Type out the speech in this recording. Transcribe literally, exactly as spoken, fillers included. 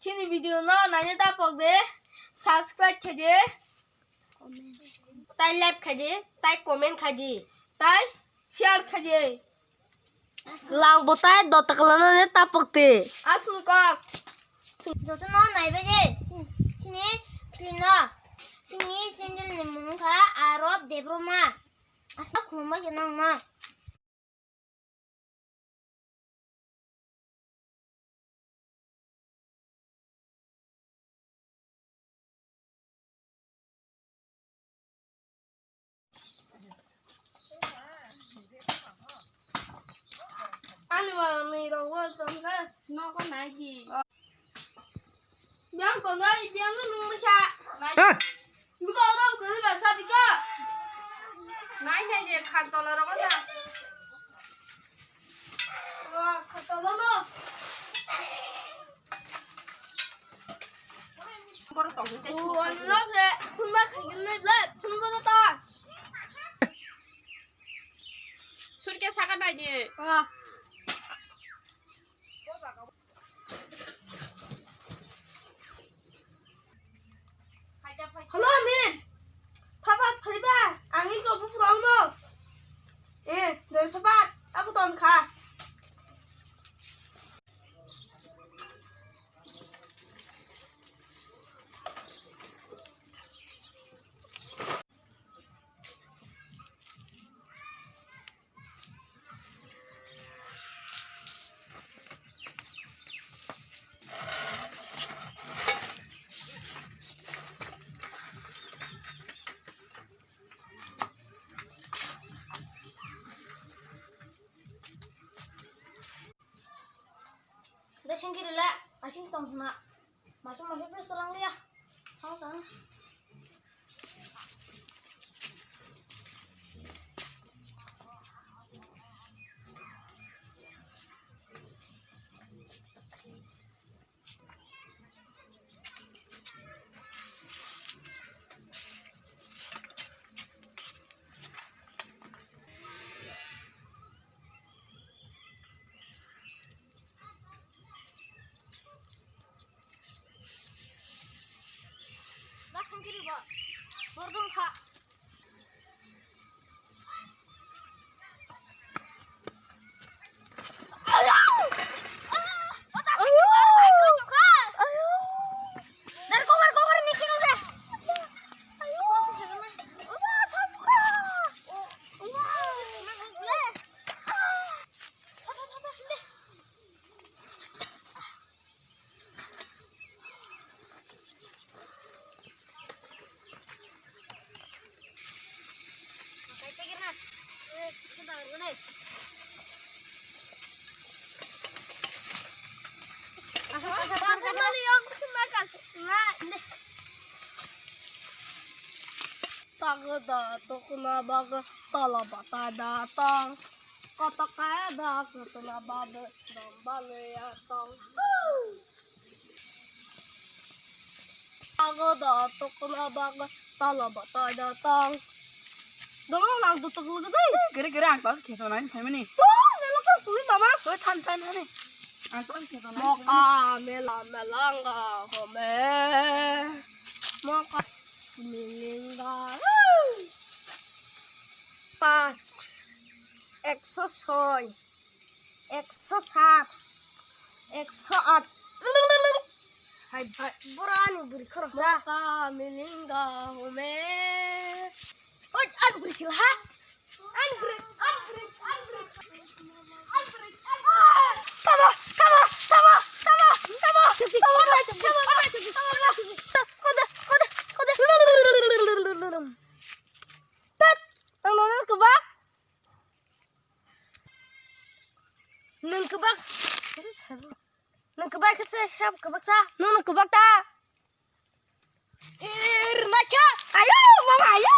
Chini video no naina ta pok de, subscribe khaidi, tai like khaidi, tai comment khaidi, tai share khaidi. Lang bo tai dota kalana ne ta pok de. Asung kok. Joto no naibe je, chini film no, chini channel ni mung kha Arab Debroma. Aswk khulumbai khe nang no. Ani ba ni rong wa tong ka. No ko nai ji. Biang ko nai, biang ko nung sa. Nai. Biko oro kiri basa biko. Nai nai de khan tola rogo na. Wa khan tola no. Boro tong de. O ani lo se phun ba khaigin nai ble phun ba ta. Surke saka nai de. Wa. Hello, Amin. Phapat phaiba, ang iko buphurokno. Eh, doi phapat, abo ton kha. Dasing kiri le, asing tong hima. Masuk masuk terus tulang liya. Tahu kan? Bas kiri ba. Bordong kha. Tago da tokna bago tala bata da tong. Kotoka da kotona bago dom bale ya tong. Tago da tokna bago tala bata da tong. Dong lang tu tuk lu tu. Gere gere ang tau khe tonai phaimani. Tong melo ka tui mama. Tui than than thani. Ang tau khe tonai. Moka mela melanga home. Moka milinga. Pas. Ekso soi. Ekso sat. Ekso at. Hai, hai, boro ani bwrwi khoroksa. Moka milinga home. Oi, ani bwrwi sila ha? Ani bwrwi, ani bwrwi, ani bwrwi. Ani bwrwi, ani bwrwi. Tamo, tamo, tamo, tamo, tamo. Tamo, tamo, tamo. Kode, kode, kode. Tat, ang nang kwbak. Nwng kwbak. Nwng kwbak khe sab kwbak sa. Nwng nwng kwbak ta. Er, nakha. Ayo, mama, ayo.